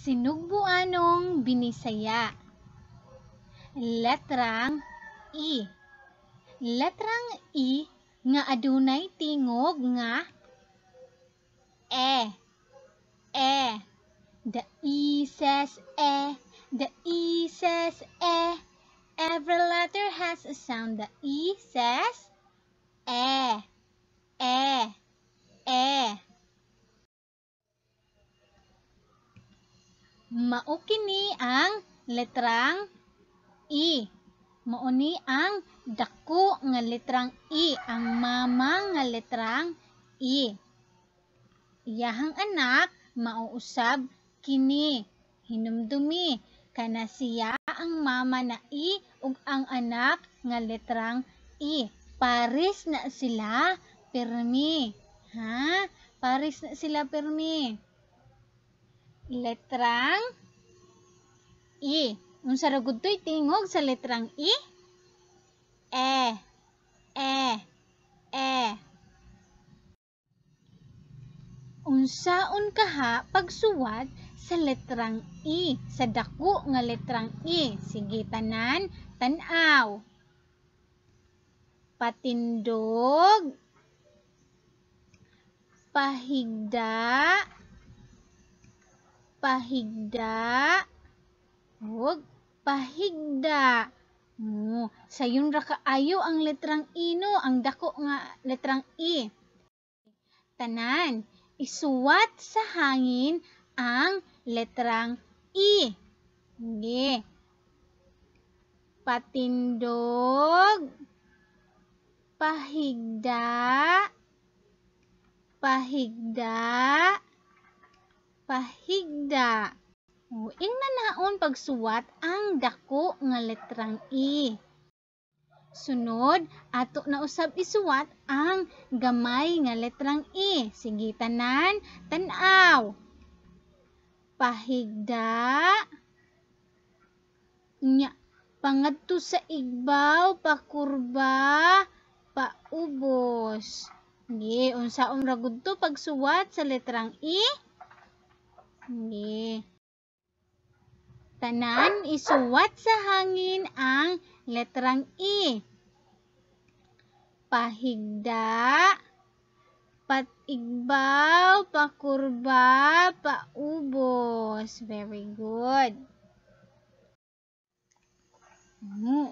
Sinugbuanong Binisaya. Letrang E. Letrang E nga adunay tingog nga E. E. The E says E. The E says E. Every letter has a sound. The E says E. E. E. Mao kini ang letrang E. Mao ni ang dako nga letrang E, ang mama nga letrang E. Iyahang anak mao usab kini. Hinumdumi kana siya ang mama na E ug ang anak nga letrang E. Pares na sila pirmi. Ha? Pares na sila pirmi. Letrang E. Unsa ra gud to'y tingog sa letrang E? E. E. E. Unsaon kaha pagsuwat sa letrang E, sa dako nga letrang E? Sige tanan, tan-aw. Patindog, pahigda, pahigda, ug pahigda. Oh, sayon ra kaayo ang letrang E no, ang dako nga letrang E. Tanan, isuwat sa hangin ang letrang E. Sige. Patindog, pahigda, pahigda, pahigda. O, ingnan naon pagsuwat ang dako nga letrang E. Sunod, ato na usab isuwat ang gamay nga letrang E. Sige tanan, tan-aw. Pahigda. Nya, pangadto sa igbaw, pakurba, paubos. Sige, unsaon ra gud to pagsuwat sa letrang E? Sige. Tanan, isuwat sa hangin ang letrang E. Pahigda, patigbaw, pakurba, paubos. Very good.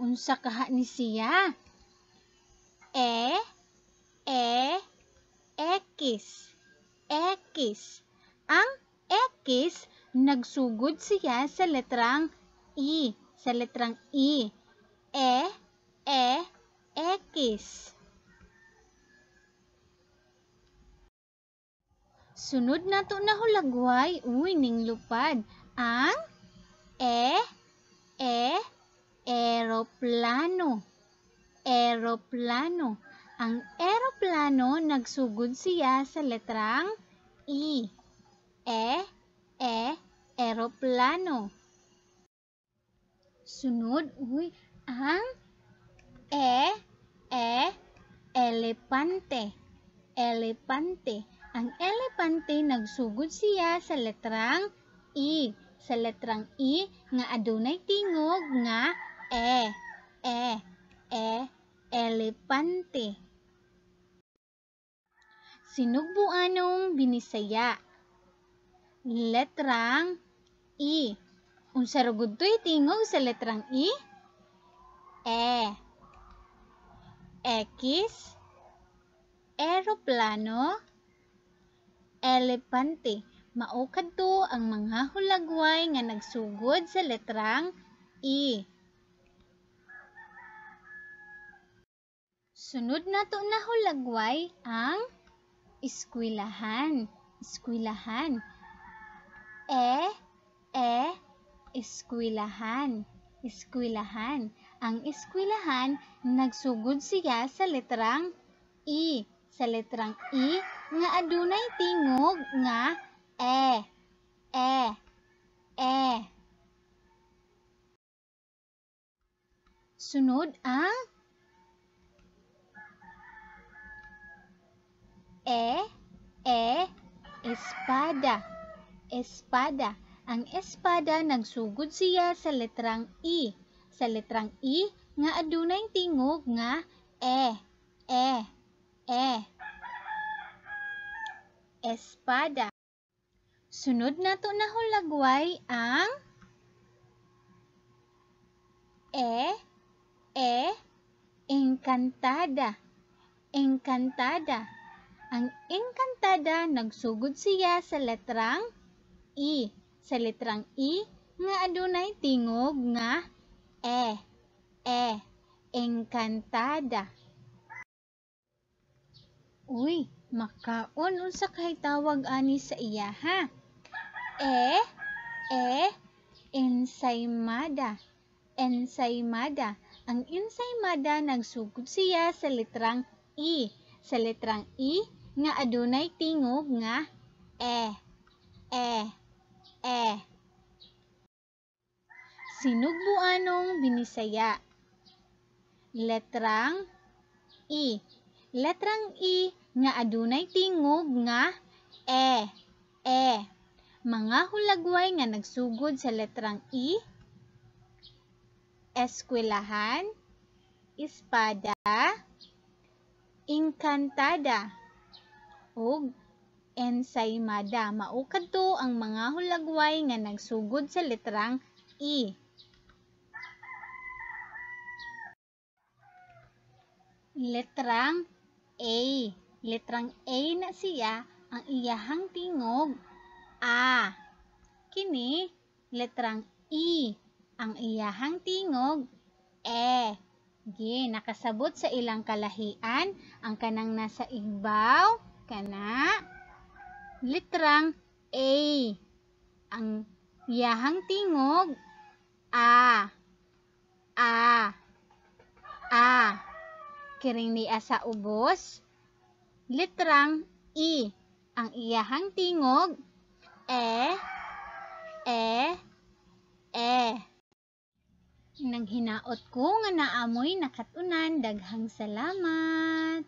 Unsa kaha ni siya? E, E, X, X. Ang X, nagsugod siya sa letrang E. Sa letrang E. E, E, X. Sunod nato na hulagway, uy, ning lupad. Ang E, E, eroplano. Eroplano. Ang eroplano, nagsugod siya sa letrang E. E, E, eroplano. Sunod, uy, ang E, E, elepante. Elepante. Ang elepante, nagsugod siya sa letrang E. Sa letrang E, nga adunay tingog nga E, E, E, elepante. Sinugbuanong Binisaya. Letrang E. Unsa ra gud to'y tingog sa letrang E? E. X, eroplano, elepante. Mao kadto ang mga hulagway nga nagsugod sa letrang E. Sunod nato na hulagway ang eskwelahan. Eskwelahan. E, E, eskwelahan. Eskwelahan. Ang eskwelahan, nagsugod siya sa letrang E. Sa letrang E, nga adunay tingog nga E, E, E. Sunod ang E, E, espada. Espada. Ang espada nagsugod siya sa letrang E. Sa letrang E nga adunay tingog nga E, E, E. Espada. Sunod nato na hulagway ang E, E, engkantada. Engkantada. Ang engkantada nagsugod siya sa letrang E. Sa letrang E nga adunay tingog nga E, E, engkantada. Uy, makaon unsa kay tawag ani sa iyaha? E, E, ensaymada. Ensaymada. Ang ensaymada nagsugod siya sa letrang E. Sa letrang E nga adunay tingog nga E, E, E. Sinugbuanong Binisaya. Letrang E. Letrang E nga adunay tingog nga E, E. Mga hulagway nga nagsugod sa letrang E: eskwelahan, espada, engkantada, ug ensaymada. Mao kadto ang mga hulagway nga nagsugod sa letrang E. Letrang A. Letrang A na siya ang iyahang tingog A. Kini letrang E ang iyahang tingog E. Gi nakasabot sa ilang kalahian ang kanang nasa igbaw kana letrang A ang iyahang tingog A, A, A. Kiring niya sa ubos, letrang E ang iyahang tingog E, E, E. Nang hinaot ko nga naamoy nakatunan, daghang salamat.